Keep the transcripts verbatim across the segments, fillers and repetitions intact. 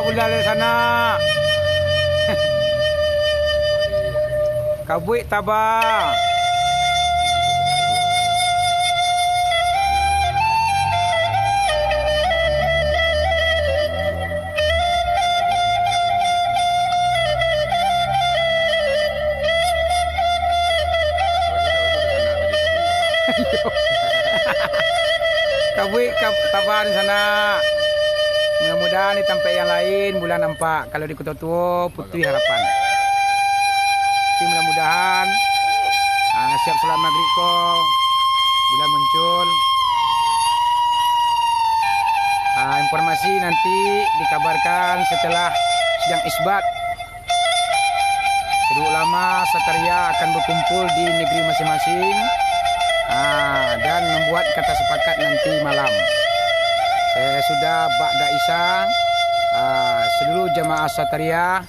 Bulan dari sana. Kabuik taba. Kabuik ka-, taba di sana. Mudah-mudahan di tampek yang lain bulan nampak. Kalau di Kuto Tuo, Putuih Harapan. Tapi mudah-mudahan, ah, siap salat Magrib ko, bulan muncul. Ah, informasi nanti dikabarkan setelah sidang isbat. Kedua ulama Satria akan berkumpul di negeri masing-masing, ah, dan membuat kata sepakat nanti malam. Eh, sudah ba'da Isya, ah, seluruh jamaah Satria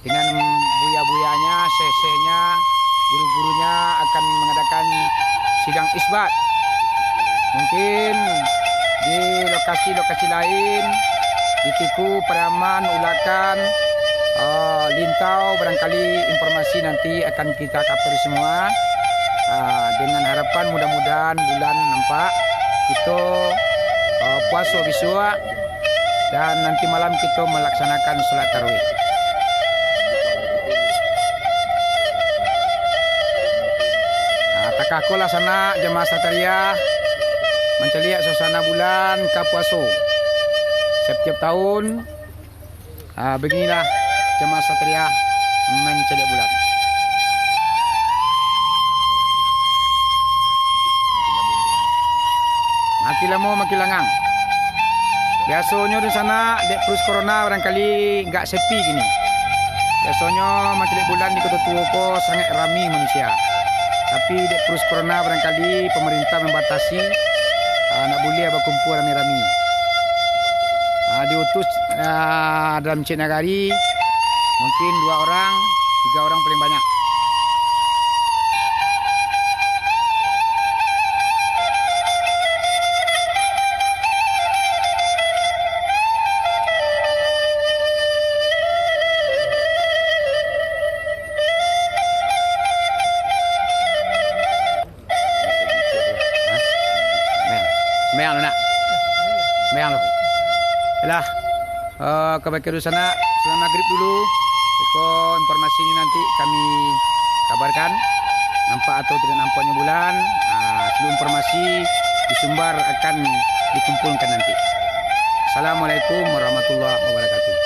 dengan buya-buyanya, syekh-syekhnya, guru-gurunya akan mengadakan sidang isbat. Mungkin di lokasi-lokasi lain, di Tiku, Pariaman, Ulakan, eh, Lintau, barangkali informasi nanti akan kita cover semua. Ah, dengan harapan mudah-mudahan bulan nampak, kito, eh, puaso bisuak, dan nanti malam kito melaksanakan salat tarawih. Ah, takah ko lah sanak jamaah Satria mancaliak suasana bulan ka puaso. Satiap tahun, ah, baginilah jamaah Satria mancaliak bulan. Makin lamo, makin langang. Biasonyo di sana, dek virus corona barangkali agak sepi kini. Biasonyo mancaliak bulan di Kuto Tuo ko sangaik rami manusia. Tapi dek virus corona barangkali pamarintah mambatasi, ah, ndak buliah bakumpua rami-rami. Ah, diutus, ah, dalam Cik Nagari, mungkin dua orang, tiga orang paling banyak. Ha? Sumbayang. Sumbayang lu, nak? Sumbayang lu. Yalah. Eh, ka bakeh dulu sanak, salat Magrib dulu. Iko informasi ni nanti kami kabarkan. Nampak atau tidak nampaknyo bulan, ah, seluruh informasi di Sumbar akan dikumpulkan nanti. Assalamualaikum warahmatullahi wabarakatuh.